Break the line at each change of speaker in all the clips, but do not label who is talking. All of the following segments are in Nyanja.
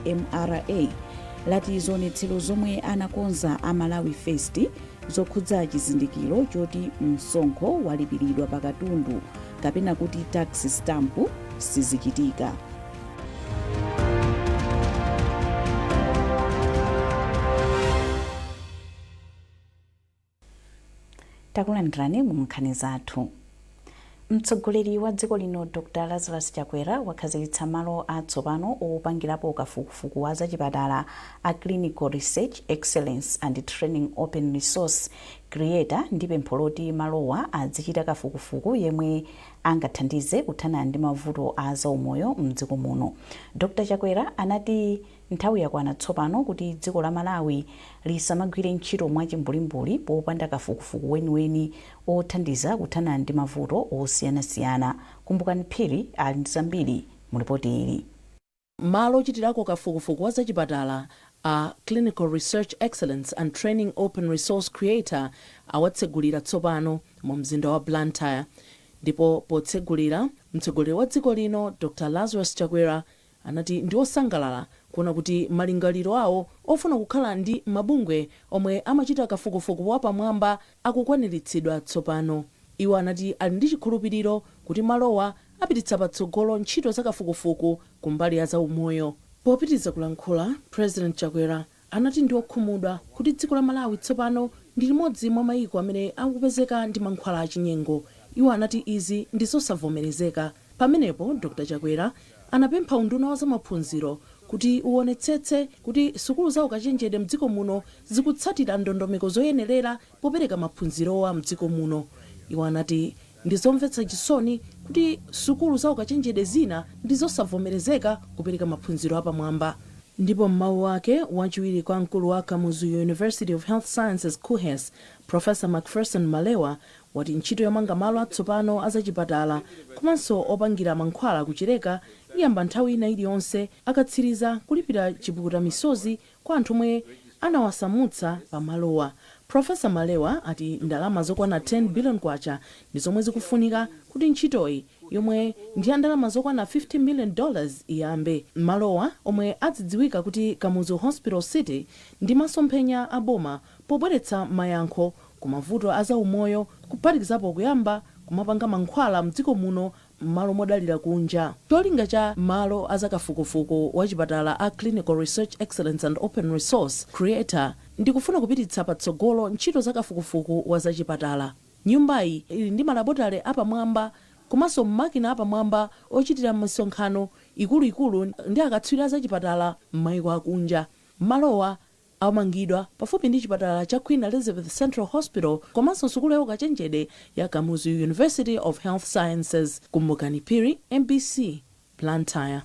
MRA lati zionetsero zomwe anakonza a Malawi First zokhudza chizindikiro choti msonkho walipiridwa pa katundu kapena kuti tax stamp sizichitika. Takulandirani mu nkhani zathu. Mtsogoleri wa dziko lino Dr Lazarus Chakwera wakhazikitsa malo atsopano opangirapo kafukufuku wa zachipatala a Clinical Research Excellence and Training Open Resource, Creator, ndi pempho loti malowa adzichita kafukufuku yemwe angathandize kuthana ndi mavuto a zaumoyo mdziko muno. Dr Chakwera anati Nthawi yakwana tsopano kuti dziko la Malawi lisamagwire ntchito mwachimbulimbuli popanda kafukufuku weniweni othandiza kuthana ndi mavuto osiyanasiyana. Kumbukani Phiri ali ndi zambiri mu lipoti ili.
Malo ochitirako kafukufuku wa zachipatala a Clinical Research Excellence and Training Open Resource, Creator, awatsegulira tsopano mu mzinda wa Blantyre. Ndipo potsegulira, mtsogoleri wa dziko lino Dr Lazarus Chakwera anati ndi osangalala kuona kuti malingaliro awo ofuna kukhala ndi mabungwe omwe amachita kafukufuku wapamwamba akukwaniritsidwa tsopano. Iwo anati ali ndi chikhulupiliro kuti malowa apititsa patsogolo ntchito za kafukufuku kumbali ya zaumoyo. Popitiriza kulankhula, President Chakwera anati ndi okhumudwa kuti dziko la Malawi tsopano ndi limodzi mwa maiko amene akupezeka ndi mankhwala achinyengo. Iwo anati izi ndi zosavomerezeka. Pamenepo Dr Chakwera anapempha unduna wa zamaphunziro kuti uwonetsetse kuti sukulu za ukachenjede mdziko muno zikutsatira ndondomeko zoyenerera popereka maphunzirowa mdziko muno. Iwo anati ndi zomvetsa chisoni kuti sukulu za ukachenjede zina ndi zosavomerezeka kupereka maphunziro apamwamba. Ndipo m'mawu ake, wachiwiri kwa mkulu wa Kamuzu University of Health Sciences, KUHeS, Professor Macpherson Malewa wati ntchito yomanga malo atsopano a zachipatala komanso opangira mankhwala ku Chileka iyamba nthawi ina iliyonse akatsiriza kulipira chipukuta misozi kwa anthu omwe anawasamutsa pa malowa. Professor Malewa ati ndalama zokwana K10 billion ndi zomwe zikufunika kuti ntchitoyi yomwe ndi ya ndalama zokwana $50 million iyambe. Malowa omwe adzidziwika kuti Kamuzu Hospital City ndi masomphenya a boma pobweretsa mayankho ku mavuto a zaumoyo kuphatikizapo kuyamba kumapanga mankhwala mdziko muno mmalo modalira kunja. Cholinga cha malo a zakafukufuku wa chipatala a Clinical Research Excellence and Open Resource, Creator, ndi kufuna kupititsa patsogolo ntchito za kafukufuku wa zachipatala. Nyumbayi ili ndi malabotale apamwamba komanso makina apamwamba ochitira misonkhano ikuluikulu ndi akatswiri a zachipatala m'maiko akunja. Malowa amangidwa pafupi ndi chipatala cha Queen Elizabeth Central Hospital komanso sukulu ya ukachenjede ya Kamuzu University of Health Sciences. Kumbukani Phiri, MBC, Blantyre.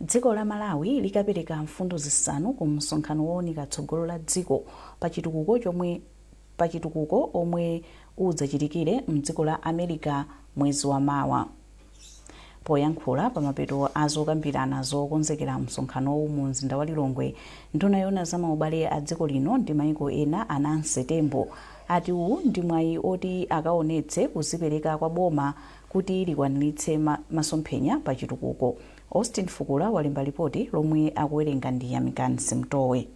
Dziko la Malawi likapereka mfundo zisanu ku msonkhano wounika tsogolo la dziko pa chitukuko omwe udzachitikire mdziko la America mwezi wa mawa. Poyankhula pamapeto a zokambirana zokonzekera msonkhanowu mu mzinda wa Lilongwe, nduna yoona za maubale a dziko lino ndi maiko ena a Nancy Tembo ati uwu ndi mwayi oti akaonetse kuzipereka kwa boma kuti likwaniritse masomphenya pa chitukuko. Austin Fukula walemba lipoti lomwe akuwerenga ndi Yamikani Simtowe.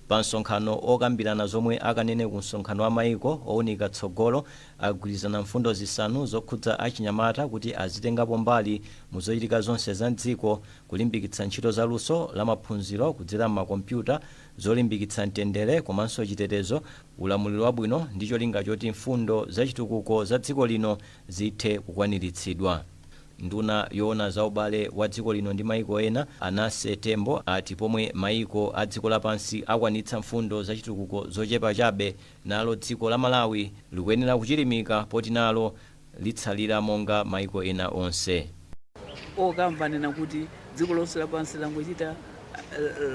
Pa msonkhano okambirana zomwe akanene ku msonkhano wa maiko owunika tsogolo, agwirizana mfundo zisanu zokhudza achinyamata kuti azitengapo mbali mu zochitika zonse za m'dziko, kulimbikitsa ntchito za luso la maphunziro kudzera m'makompyuta, zolimbikitsa mtendere komanso chitetezo, ulamuliro wabwino ndi cholinga choti mfundo za chitukuko za dziko lino zithe kukwaniritsidwa. Nduna yoona za ubale wa dziko lino ndi maiko ena, a Nancy Tembo, ati pomwe maiko a dziko lapansi akwanitsa mfundo za chitukuko zochepa chabe, nalo dziko la Malawi likuyenera kuchilimika poti nalo litsalira monga maiko ena onse.
Okamba anena kuti dziko lonse lapansi langochita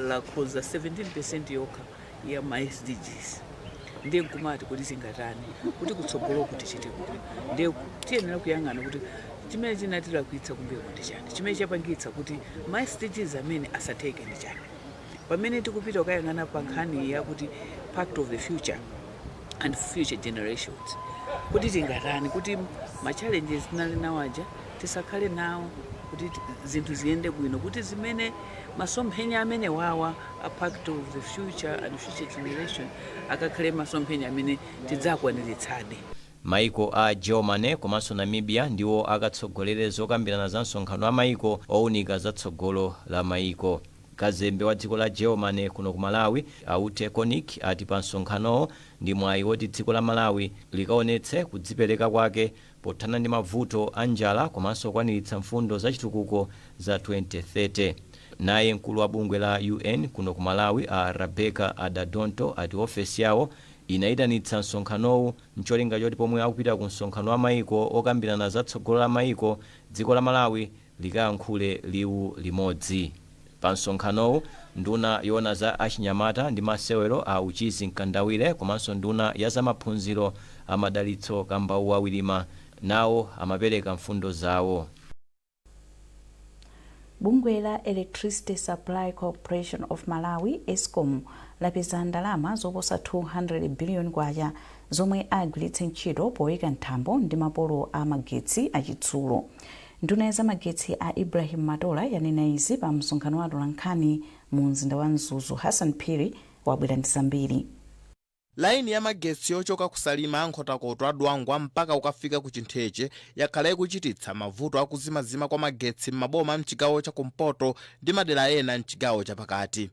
lakhoza 17% yokha ya ma SDGs, ndiye nkumati kuti tingatani kuti kutsogoloku tichite bwino? Ndiye tiyenera kuyang'ana kuti chimene chinatilakwitsa kumbuyoko ndi chani, chimene chapangitsa kuti ma SDGs amene asatheke ndi chani, pamene tikupita kukayang'ana pa nkhani yakuti Pact of the Future and Future Generations, kuti tingatani kuti ma challenges tinali nawo aja tisakhale nawo. Kuti zinthu ziyende bwino, kuti zimene masomphenya amene wawa a Pact of the Future and Future Generation akakhale masomphenya amene tidzakwaniritsadi.
Maiko a Germany komanso Namibia ndiwo akatsogolere zokambirana za msonkhano wa maiko owunika zatsogolo la maiko. Kazembe wa dziko la Germany kuno ku Malawi, a Ute Koenig, ati pa msonkhanowo ndi mwayi woti dziko la Malawi likaonetse kudzipereka kwake pothana ndi mavuto a njala komanso kukwaniritsa mfundo zachitukuko za 2030. Naye mkulu wa bungwe la UN kuno ku Malawi, a Rebecca Adadonto, ati ofesi yawo inayitanitsa msonkhanowu mcholinga choti pomwe akupita ku msonkhano wa maiko okambirana zatsogolo la maiko, dziko la Malawi likayankhule liwu limodzi. Pa msonkhanowu, nduna yoona za achinyamata ndi masewero, a Uchizi Mkandawire, komanso nduna ya zamaphunziro, a Madalitso Kambauwa Wirima, nawo amapereka mfundo zawo.
Bungwe la Electricity Supply Corporation of Malawi, ESCOM, lapeza ndalama zoposa 200 billion kwacha zomwe agwiritse ntchito poyika nthambo ndi mapolo a magetsi achitsulo. Nduna ya zamagetsi, a Ibrahim Matola, yanena izi pa msonkhano wa atolankhani mu mzinda wa Mzuzu. Hassan Phiri wabwera ndi zambiri.
Laini ya magetsi yochoka kuSalima, Nkhotakota, Dwangwa mpaka ukafika ku Chintheche yakhala ikuchititsa mavuto akuzimazima kwa magetsi m'maboma mchigawo chakumpoto ndi madera ena mchigawo chapakati.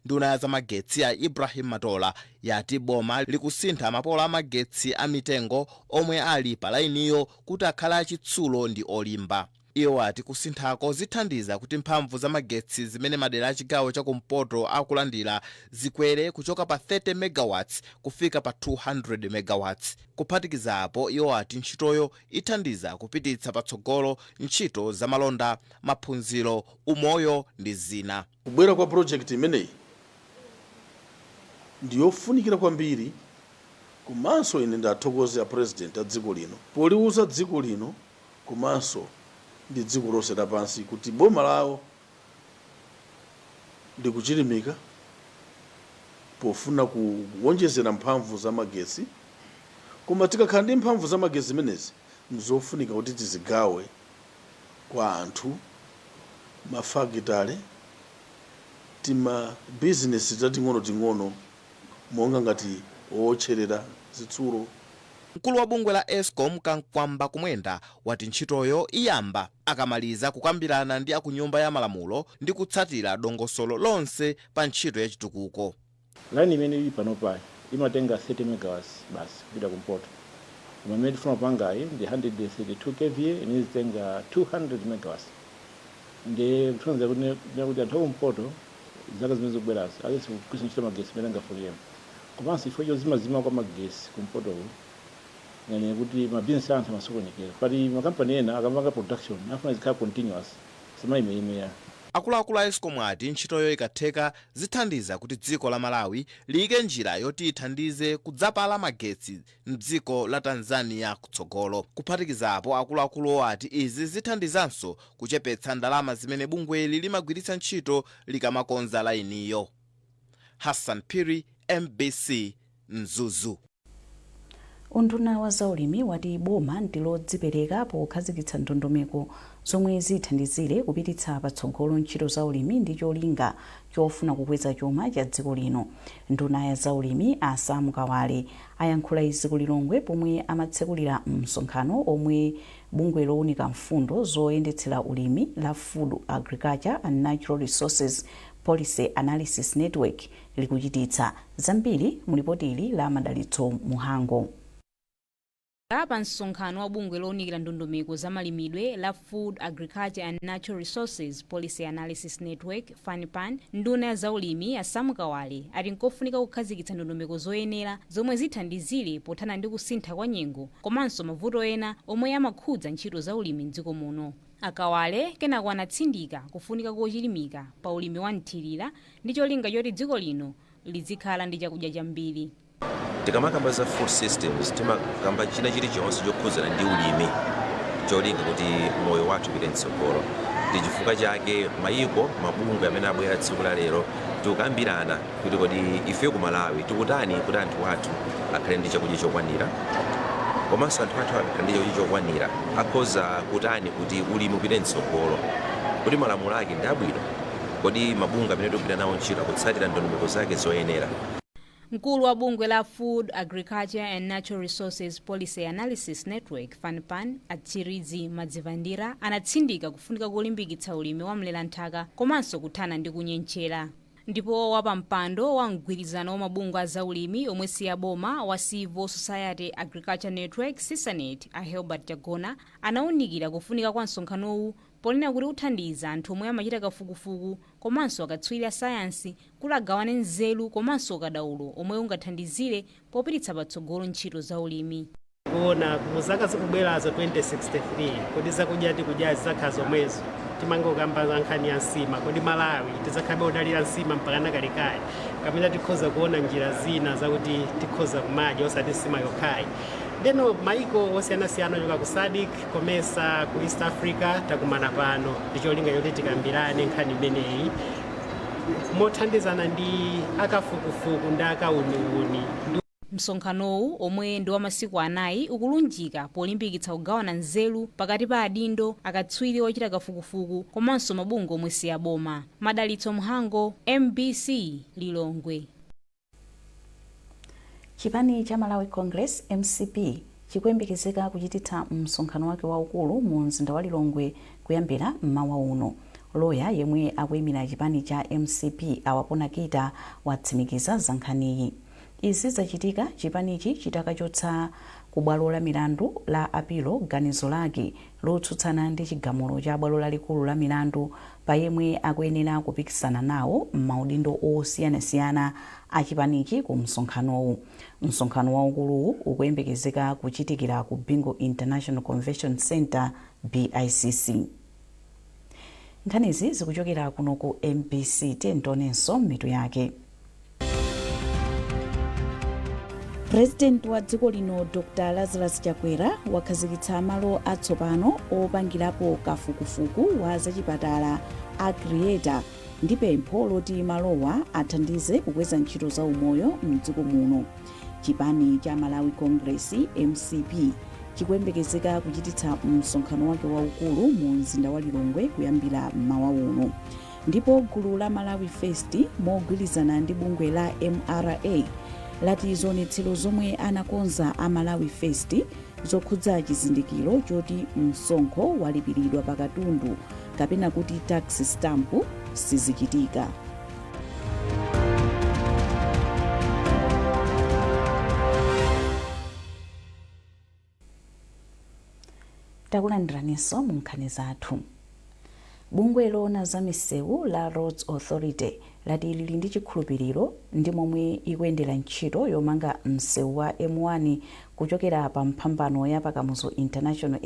Nduna ya zamagetsi ya Ibrahim Matola yati boma likusintha mapolo amagetsi a mitengo omwe ali pa lainiyo kuti akhale achitsulo ndi olimba. Iwo ati kusinthako zithandiza kuti mphamvu za magetsi zimene madera a chigawo chakumpoto akulandira zikwere kuchoka pa 30 megawatts kufika pa 200 megawatts. Kuphatikiza apo, iwo ati ntchitoyo ithandiza kupititsa patsogolo ntchito zamalonda, maphunziro, umoyo ndi zina.
Kubwera kwa project imeneyi ndiyofunikira kwambiri, komanso ine ndathokoze a President a dziko lino poliuza dziko lino komanso ndi dziko lonse lapansi kuti boma lawo likuchilimika pofuna kuwonjezera mphamvu za magetsi. Koma tikakhala ndi mphamvu za magetsi zimenezi, nzofunika kuti tizigawe kwa anthu, mafakitale, tima bizinesi tating'onoting'ono monga ngati owotcherera zitsulo.
Mkulu wa bungwe la ESCOM, Kamkwamba Kumwenda, wati ntchitoyo iyamba akamaliza kukambirana ndi akunyumba ya malamulo ndi kutsatira dongosolo lonse pa ntchito ya chitukuko.
Laini imene ili panopa imatenga 30 megawatts basi kupita kumpoto, koma imene tifuna kupangayi ndi 132 kVA imene zitenga 200 megawatts. Ndi kutanthauza kuti anthu akumpoto zaka zimene zikubwerazo azitha kugwiritsa ntchito magetsi imene angafuniremo. Komanso chifukwa chozimazima kwa magetsi kumpotoku, ngani kuti mabizinesi anthu amasokonekera. Pali makampani ena akamapanga production afuna zikhala continuous, samayimeyimeya.
Akuluakulu a ESCOM ati ntchitoyo ikatheka zithandiza kuti dziko la Malawi liyike njira yoti ithandize kudzapala magetsi mdziko la Tanzania kutsogolo. Kuphatikiza apo, akuluakuluwo ati izi zithandizanso kuchepetsa ndalama zimene bungweli limagwiritsa ntchito likamakonza lainiyo. Hassan Phiri, MBC, Mzuzu.
Unduna wa zaulimi wati boma ndi lodzipereka pokhazikitsa ndondomeko zomwe zithandizire kupititsa patsogolo ntchito za ulimi ndi cholinga chofuna kukweza chuma cha dziko lino. Nduna ya zaulimi, a Sam Kawale, ayankhula izi ku Lilongwe pomwe amatsekulira msonkhano omwe bungwe lowunika mfundo zoyendetsera ulimi la Food, Agriculture and Natural Resources Policy Analysis Network likuchititsa. Zambiri mulipoti ili la Madalitso Muhango.
Pa msonkhano wa bungwe lowunikira ndondomeko za malimidwe la Food, Agriculture and Natural Resources Policy Analysis Network, FANRPAN, nduna ya zaulimi a Sam Kawale ati nkofunika kukhazikitsa ndondomeko zoyenera zomwe zithandizire pothana ndi kusintha kwa nyengo komanso mavuto ena omwe amakhudza ntchito za ulimi mdziko muno. Akawale kenako anatsindika kufunika kochilimika pa ulimi wa mthirira ndi cholinga choti dziko lino lizikhala ndi chakudya chambiri.
Tikamakamba za food systems, timakamba china chilichonse chokhudzana ndi ulimi, cholinga kuti moyo wathu upite mtsogolo. Ndi chifukwa chake mayiko, mabungwe amene abwera tsiku la lero, tikukambirana kuti kodi ife ku Malawi tikutani kuti anthu athu akhale ndi chakudya chokwanira. Komanso anthu athu akakhala ndi chakudya chokwanira, akhoza kutani kuti ulimi upite mtsogolo? Kodi malamulo ake ndi abwino? Kodi mabungwe amene tikugwira nawo ntchito akutsatira ndondomeko zake zoyenera?
Mkulu wa bungwe la Food, Agriculture and Natural Resources Policy Analysis Network, FANPAN, Atsiridzi Madzivhandira, anatsindika kufunika kolimbikitsa ulimi wa mleranthaka komanso kuthana ndi kunyentchera. Ndipo wapampando wa mgwirizano wa mabungwe a zaulimi omwe si aboma wa Civil Society Agriculture Network, CISANET, a Helbert Chagona, anawunikira kufunika kwa msonkhanowu ponena kuti uthandiza anthu omwe amachita kafukufuku komanso akatswiri a sayansi kuti agawane nzeru komanso ukadaulo omwe ungathandizire popititsa patsogolo ntchito za ulimi.
Kuona muzaka zikubwerazo, 2063, kodi zakudya tikudya zizakhala zomwezo? Timangokamba za nkhani ya nsima. Kodi Malawi tidzakhabe odalira nsima mpakana kalekale, kapena tikhoza kuona njira zina zakuti tikhoza kumadya osati nsima yokhayi? Ndeno maiko osiyanasiyana ochoka ku SADC, COMESA, ku East Africa takumana pano ndi cholinga choti tikambirane nkhani imeneyi mothandizana ndi akafukufuku ndi akauniuni.
Msonkhanowu, omwe ndi wa masiku 4, ukulunjika polimbikitsa kugawana nzeru pakati pa adindo, akatswiri ochita kafukufuku komanso mabungwe omwe si aboma. Madalitso Mhango, MBC, Lilongwe.
Chipani cha Malawi Congress, MCP, chikuyembekezeka kuchititsa msonkhano wake waukulu mu mzinda wa Lilongwe kuyambira mmawa uno. Loya yemwe akuyimira chipani cha MCP, a Wapona Kita, watsimikiza za nkhaniyi. Izi zachitika chipanichi chitakachotsa ku bwalo la milandu la apilo ganizo lake lotsutsana ndi chigamulo cha bwalo lalikulu la milandu pa yemwe akuyenera kupikisana nawo m'maudindo osiyanasiyana a chipanichi ku msonkhanowu. Msonkhano waukuluwu ukuyembekezeka kuchitikira ku Bingu International Convention Centre, BICC. Nkhanizi zikuchokera kuno ku MBC. Tionenso mitu yake. Purezidenti wa dziko lino Dr Lazarus Chakwera wakhazikitsa malo atsopano opangirapo kafukufuku wa zachipatala a Creator ndi pempho loti malowa athandize kukweza ntchito za umoyo mdziko muno. Chipani cha Malawi Congress, MCP, chikuyembekezeka kuchititsa msonkhano wake waukulu mu mzinda wa Lilongwe kuyambira mmawa uno. Ndipo gulu la Malawi First mogwirizana ndi bungwe la MRA lati zionetsero zomwe anakonza a Malawi First zokhudza chizindikiro choti msonkho walipiridwa pa katundu, kapena kuti tax stamp, sizichitika. Takulandiraninso mu nkhani zathu. Bungwe loona za misewu la Roads Authority lati lili ndi chikhulupiriro ndi momwe ikuyendera ntchito yomanga msewu wa M1 kuchokera pa mphambano ya pa Kamuzu International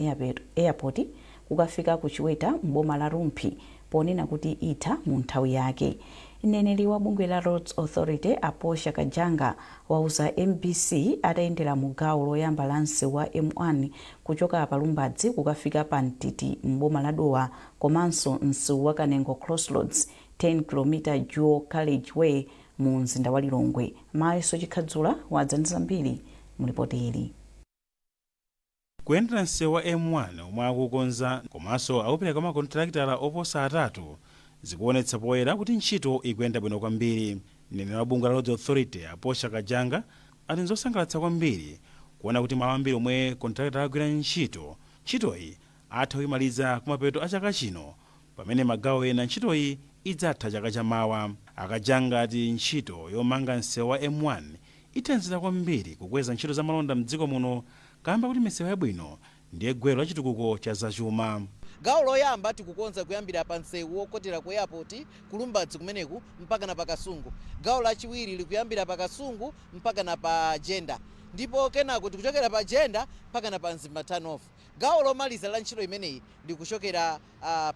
Airport kukafika ku Chiweta m'boma la Rumphi, ponena kuti itha mu nthawi yake. Mneneri wa bungwe la Roads Authority, a Portia Kajanga, wauza MBC atayendera mu gawo loyamba la msewu wa M1 kuchoka pa Lumbadzi kukafika pa Mtiti m'boma la Dowa komanso msewu wa Kanengo Crossroads 10 km dual carriageway mu mzinda wa Lilongwe. Mayeso Chikhadzula wadza ndi zambiri mu lipoti ili.
Kuyendera msewu wa M1 omwe akukonza komanso akupereka kwa makontrakitala oposa atatu zikuonetsa poyera kuti ntchito ikuyenda bwino kwambiri. Mneneri wa bungwe la Roads Authority, a Portia Kajanga, ati nzosangalatsa kwambiri kuona kuti malo ambiri omwe kontrakitala agwira ntchito, ntchitoyi atha kuimaliza kumapeto a chaka chino, pamene magawo ena ntchitoyi idzatha chaka chamawa. A Kajanga ati ntchito yomanga msewu wa M1 ithandizira kwambiri kukweza ntchito za malonda mdziko muno kamba kuti misewu yabwino ndiye gwero la chitukuko cha zachuma.
Gawo loyamba tikukonza kuyambira pa msewu wokotera ku airport ku Lumbadzi kumeneku mpakana pa Kasungu. Gawo lachiwiri likuyambira pa Kasungu mpakana pa Jenda, ndipo kenako tikuchokera pa Jenda mpakana pa Mzimba Turn-off. Gawo lomaliza la ntchito imeneyi likuchokera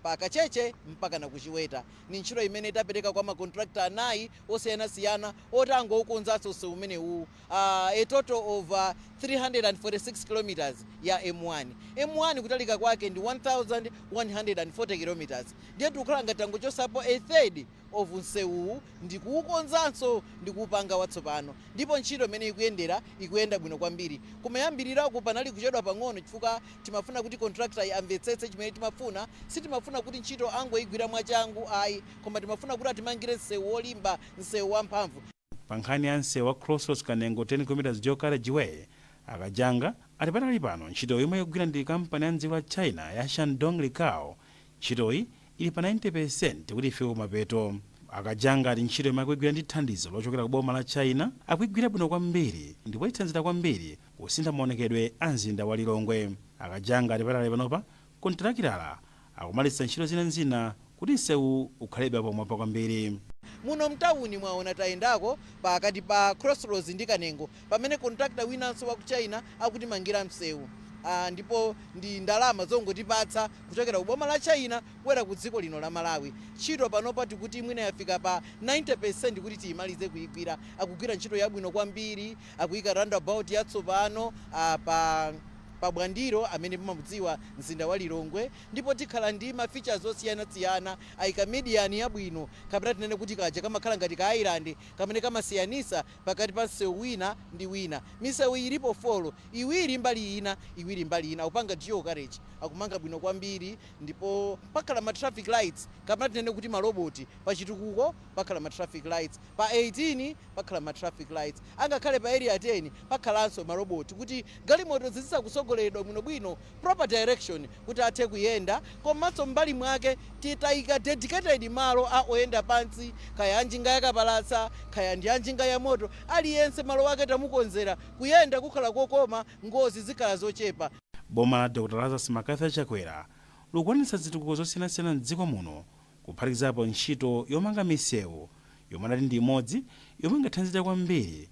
pa Kacheche mpakana ku Chiweta. Ni ntchito imene tapereka kwa makontrakta anayi osiyanasiyana oti angoukonzanso msewu umenewu, a total of 346 kilometers ya M1. M1 kutalika kwake ndi 1140 kilometers, ndiye tikukhala ngati tangochosapo a third of msewuwu ndikuukonzanso ndikuupanga watsopano. Ndipo ntchito imene ikuyendera ikuyenda. Ikuyenda bwino kwambiri. Kumayambirirako panali kuchedwa pang'ono chifukwa timafuna kuti contractor amvetsetse chimene timafuna. Sitimafuna kuti ntchito angoyigwira mwachangu ayi, koma timafuna kuti atimangire msewu wolimba, msewu wamphamvu.
Pa nkhani ya msewu wa Crossroads Kanengo 10 km dual carriageway, Akajanga ati patali pano ntchito yomwe ikugwira ndi kampani ya mdziko la China ya Shandong Licao, ntchitoyi ili pa 90% kuti ifike kumapeto. Akajanga ati ntchito yomwe akuyigwira ndi thandizo lochokera ku boma la China akuyigwira bwino kwambiri ndipo ithandizira kwambiri kusintha maonekedwe a mzinda wa Lilongwe. Akajanga ati patali panopa kontrakitala akumalitsa ntchito zinazina kuti msewu ukhalebe pamwamba kwambiri.
Muno mtawuni mwaona tayendako pakati pa Crossroads ndi Kanengo, pamene contractor winanso wa ku China akutimangira msewu, ndipo ndi ndalama zongotipatsa kuchokera ku boma la China kubwera ku dziko lino la Malawi. Ntchito panopa tikuti mwina yafika pa 90% kuti tiyimalize kuyigwira. Akugwira ntchito yabwino kwambiri. Akuyika roundabout yatsopano pa Bwandiro amene mumamudziwa mzinda wa Lilongwe, ndipo tikhala ndi ma features osiyanasiyana. Ayika median yabwino, kapena tinene kuti kaja kamakhala ngati ka island kamene kamasiyanisa pakati pa msewu wina ndi wina. Misewu ilipo four, iwiri mbali ina, iwiri mbali ina, akupanga dual carriage. Akumanga bwino kwambiri, ndipo pakhala ma traffic lights, kapena tinene kuti maroboti. Pa Chitukuko pakhala ma traffic lights, pa 18 pakhala ma traffic lights, angakhale pa Area 10 pakhalanso maroboti kuti galimoto zizisakusogoleredwa bwinobwino, proper direction, kuti athe kuyenda. Komanso mbali mwake titayika dedicated malo a oyenda pansi, kaya anjinga yakapalasa, kaya ndi anjinga ya moto, aliyense malo ake tamukonzera. Kuyenda kukhala kokoma, ngozi zikhala zochepa.
Boma la Dr Lazarus McCarthy Chakwera likuonetsa zitukuko zosiyanasiyana mdziko muno, kuphatikizapo ntchito yomanga misewu yomwe anati ndi imodzi yomwe ingathandizire kwambiri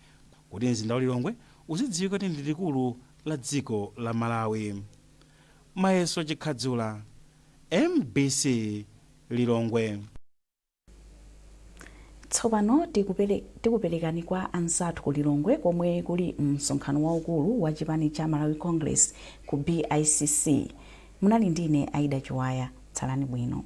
kuti mzinda wa Lilongwe uzidziwika kuti ndi likulu la dziko la Malawi. Mayeso Chikhadzula, MBC, Lilongwe.
Tsopano tikuperekani kwa anzathu ku Lilongwe komwe kuli msonkhano waukulu wa chipani cha Malawi Congress ku BICC. Munali ndine Aida Chiwaya. Tsalani bwino.